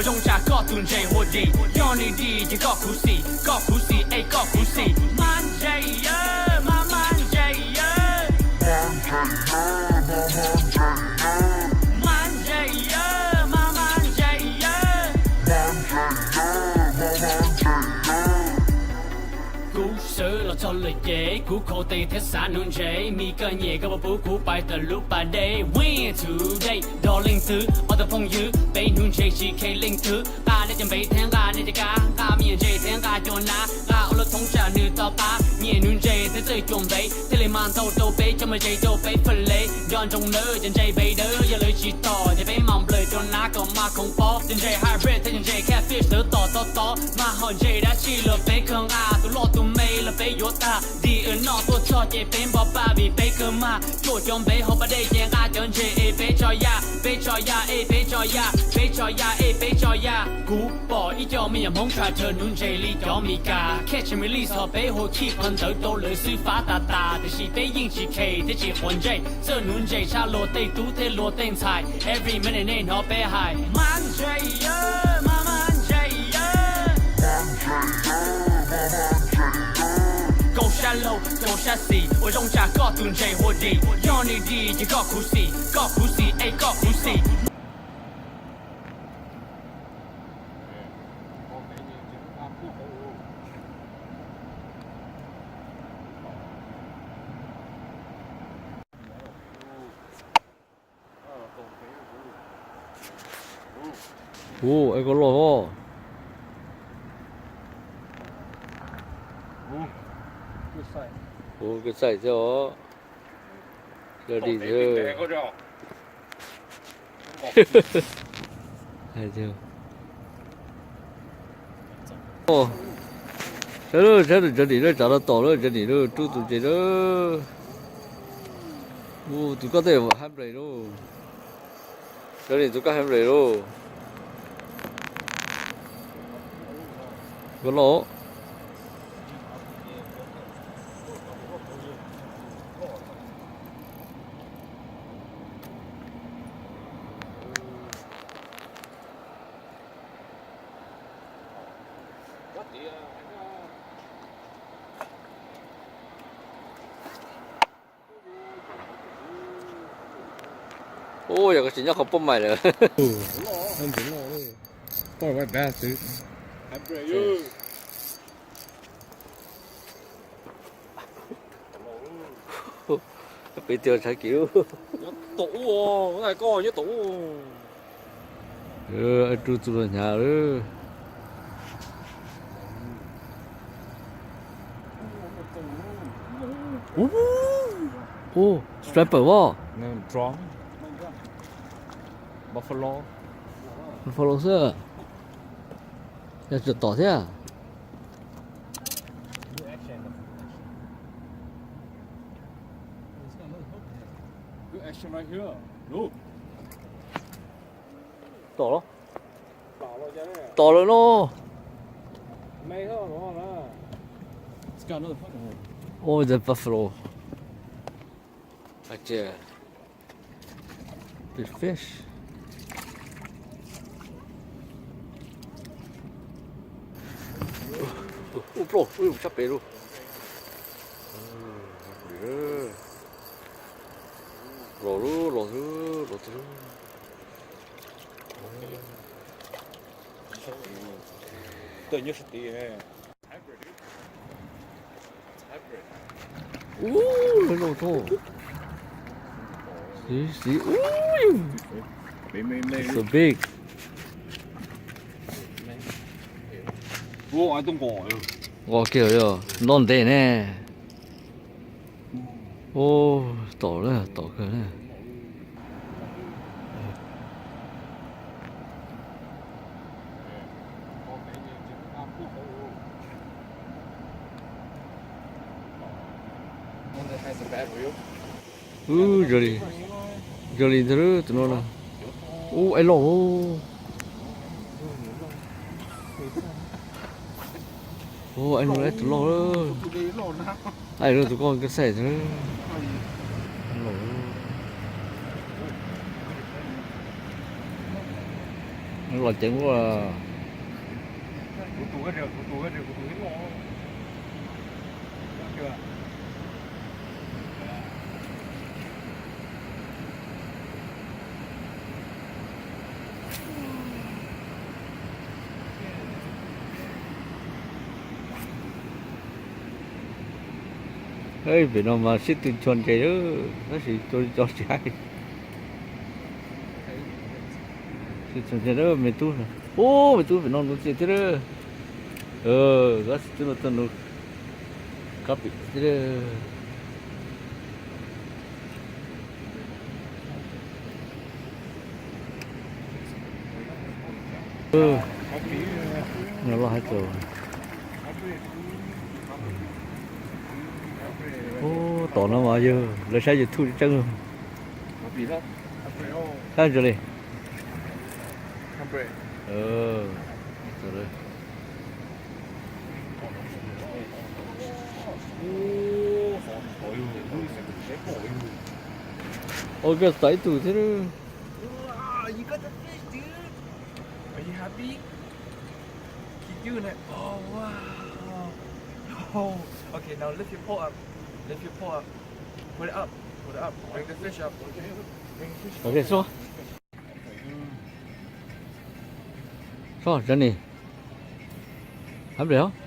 Zoo tsam koj tus ntses hu Dim, yog nws Dim ces koj khuv xim, koj khuv xim es koj khuv xim. Mab ntses, mab mab ntses. Mab ntses, mab mab ntses. Kuv sawv los txog lawm ces kuv khau tes thiab xav nuv ntses, mi koj nyiam koj puas pub kuv pais tom lub pas dej. Win today, dog leej twg ob tug phooj ywg, peb nuv ntses tsis khe leej twg, nqa nej cov npev thiab nqa nej cov kab, nqa me nyuam ntses thiab nqa cov nab, nqa ua lub thoob tsam nws to qab, nyiam nuv ntses thiab txawj cuam npev, thiaj li mas ntau rau peb cov me ntses rau peb faj le. Nco ntsoov nawb, cov ntses npev dawb yog lawv tsis tom ces peb mas nplawm cov nab kom mas khoov pob, cov ntses hybrid thiab cov ntses catfish lawv tom tob tob, mas hom ntses dab tsi los peb kawg nqa, tus loj tus me los peb yuav tag, dim noj tuaj txog ces peb npog paj vim peb kawg mag, cuam cov npev hauv pas dej ces nqa cov ntses es peb tso yaj, peb tso yaj es peb tso yaj, peb tso yaj es peb tso yaj. Kuv pom ib co me nyuam Hmoob tshaj chaw nuv ntses li cov Meskas, catch and release ho peb hu khij qhov ntawd rau lawv xwb fab tas tas, tiam sis peb yeej tsis khe thiab tsis quav ntsej, txawj nuv ntses tshaj luag tej tub thiab luag tej ntxhais, every minute nej hnov peb hais. Mab ntses, mab mab ntses. Kaum sab laug kaum sab xis, ua zoo tsam koj tus ntses hu Dim, yog nws Dim ces koj khuv xim, koj khuv xim es koj khuv xim. Ua, es koj loj os. Ua, koj xaim thiab os. Yog Dim thiab. Saib lawm, saib lawm, cov Dim lawm, tsav los tom lawm, cov Dim lawm, rub tus ntses lawm. Ua, tus koj tej hab nplej lauj. Cov Dim tus koj hab nplej lauj. Koj loj. Ub, yog koj tsis nyob qhov pob mais lawm. Peb tiag tshav kis. Nyob tom ub, koj nyob tom ub. Rub txuj rau hnyav lawm. Ub, striper os. Buffalo. Buffalo xwb. Yog tseem tom thiab. Tom los? Tom lawm no. Oh, the buffalo. Big fish. Ub, ploj, ub, sab pem lauj. Los lauj, los lauj, los lauj. Ub, lawv los tod. Siv, siv, ub. So big. Nqos kiag yog nto ntev ne. Ub, tom lawm, tom kawg na. Ub, zoo li, zoo li ntag tus no na. Ub, aib loj. Ub, aib loj, tus loj. Aib loj, tus koj koj xaim ntag. Loj. Los ceev ua. Pem no mas sib tw tshua ntses, tab sis cov tsis haib. Sib tw tshua ntses, me tub, ub, me tub pem no nuv ntses thiab lawm. Koj twb los tau nuv kab pim thiab lawm. Loj hab tsaus. Ub, tom no mas yog lawv saib YouTube tseeb. Sab ntsis li. Ua koj tau ib tug thiab. Wow, you got the fish, dude. Are you happy? Keep doing it. Oh, wow. Oh. Okay, now lift your pole up. Lift your pole up. Put it up. Put it up. Bring the fish up. Bring the fish up. Ok, so. So, Johnny. Hab li os.